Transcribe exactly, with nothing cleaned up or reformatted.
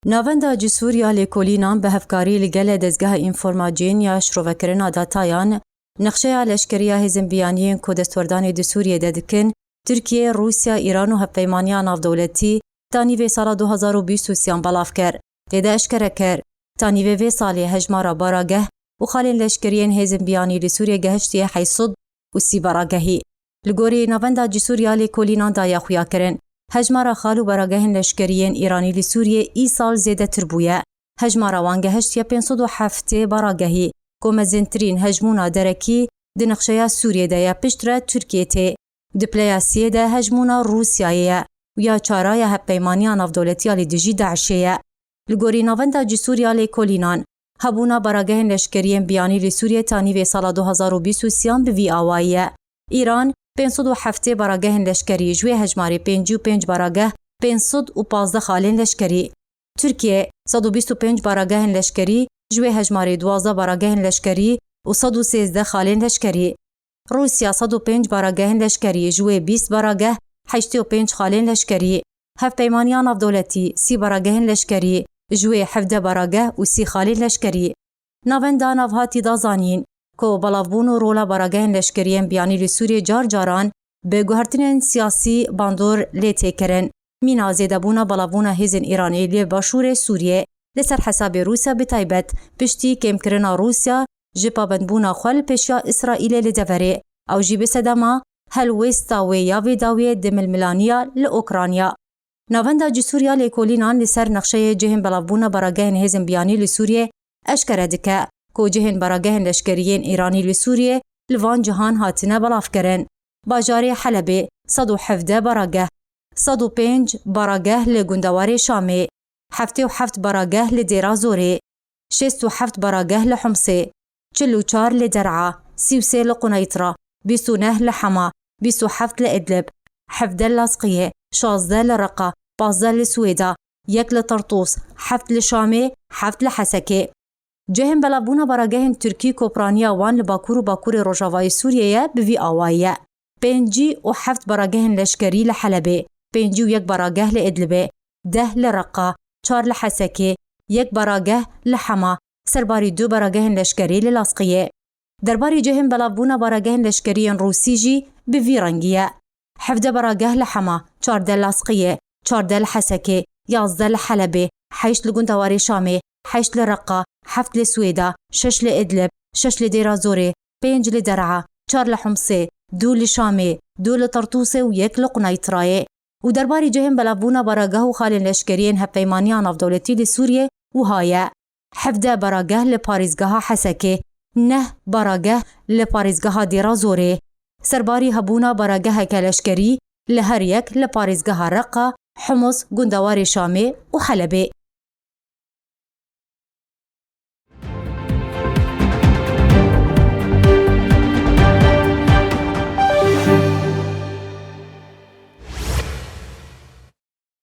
Navenda Cisûr ya Lêkolînan bi hevkarî li gele Dezgeha Înformacîn ya Şirovekirina Datayan, nexşeya leşkerî ya hêzên biyaniyên ku destwerdanê di Sûriyê de dikin, Tirkiye, Rûsya, Îran û Hevpeymaniya Navdewletî, tanî vê sala du hazar û bîst û sêyan belav kir. Tê de eşkere kir, tanî vê vê salê hejmara barageh û xalên leşkeriyên hêzên biyanî li Sûriyê gehiştiye heyt sed û sî baragehî. Li gorî Navenda Cisûr ya Lêkolînan daye xuyakirin, hejmara xal û baragehên leşkeriyên Îranî li Sûriyê îsal zêdetir bûye. Hejmara wan gehiştiye pênc sed û heftê baragehî, ku mezintirîn hejmûna derekî di nexşeya Sûriyê de ye, piştre Tirkiye tê. Di pileya siyê de hejmûna Rûsyayê ye û ya çara ya Hevpeymaniya Navdewletî ya li dijî DAIŞê ye. Li gorî Navenda Cisûr ya Lêkolînan, hebûna baragehên leşkeriyên biyanî li Sûriyê tanî vê sala du hazar û bîst û sêyan bi vî awayî ye. Îran pênc sed û heftê baragehên leşkerî, ji wê hejmarê pêncî û pênc barageh, pênc sed û pazdeh xalên leşkerî. Tirkiye sed û bîst û pênc baragehên leşkerî, ji wê hejmarê duwazdeh baragehên leşkerî û sed û sêzdeh xalên leşkerî. Rûsya sed û pênc baragehên leşkerî, ji wê bîst barageh, heştê û pênc xalên leşkerî. Hevpeymaniya Navdewletî sî baragehên leşkerî, ji wê hevdeh barageh û sî xalên leşkerî. Navenda navhatî da zanîn ku belavbûn û rola baragehên leşkeriyên biyanî li Sûriyê car caran bi guhertinên siyasî bandor lê tê kirin. Mîna zêdebûna belavbûna hêzên Îranê li başûrê Sûriyê li ser hesabê Rûsya, bi taybet piştî kêmkirina Rûsya ji pabendbûna xwe li pêşiya Îsraîlê li deverê, ew jî bi sedema helwêsta wê ya vê dawiyê di milmilaniya li Okrayna. Navenda Cisûr ya Lêkolînan li ser nexşeyê cihên belavbûna baragehên hêzên biyanî li Sûriyê eşkere dike ku cihên baragehên leşkeriyên Îranî li Sûriyê li van cihan hatine belavkirin. Bajarê Helebê sed û hevdeh barageh, sed û pênc barageh li gundewarê Şamê, heftê û heft barageh li Dêra Zorê, şêst û heft barageh li Humsê, çil û çar li Der'a, sî û sê li Quneytra, bîst û neh li Hema, bîst û heft li Idlib, hevdeh li Lasqiyê, şazdeh li Reqa, pazdeh li Swêda, yek li Tertûs, heft li Şamê, heft li Hesekê. Cihên belavbûna baragehên Tirkî kopraniya wan li bakur û bakurê rojavayê Sûriyê ye, bi vî awayî ye. Pêncî û heft baragehên leşkerî li Helebê, pêncî û yek barageh li Idlibê, deh li Reqa, çar li Hesekê, yek barageh li Hema, serbarî du baragehên leşkerî li Lasqiyê. Derbarê cihên belavbûna baragehên leşkerî yên Rûsî jî bi vî rengî ye. Hevdeh barageh li Hema, çardeh li Lasqiyê, çardeh li Hesekê, yazdeh li Helebê, heşt li gundewarê Şamê, heşt li Reqa, heft li Swêda, şeş li Idlib, şeş li Dêra Zorê, pênc li Der'a, çar li Humsê, du li Şamê, du li Tertûsê û yek li Quneytrayê. Û derbarê cihên belavbûna barageh û xalên leşkeriyên Hevpeymaniya Navdewletî li Sûriyê wiha ye: hevdeh barageh li parêzgeha Hesekê, neh barageh li parêzgeha Dêra Zorê. Serbarî hebûna barageheke leşkerî li her yek li parêzgeha Reqa, Humus, gundewarê Şamê û Helebê.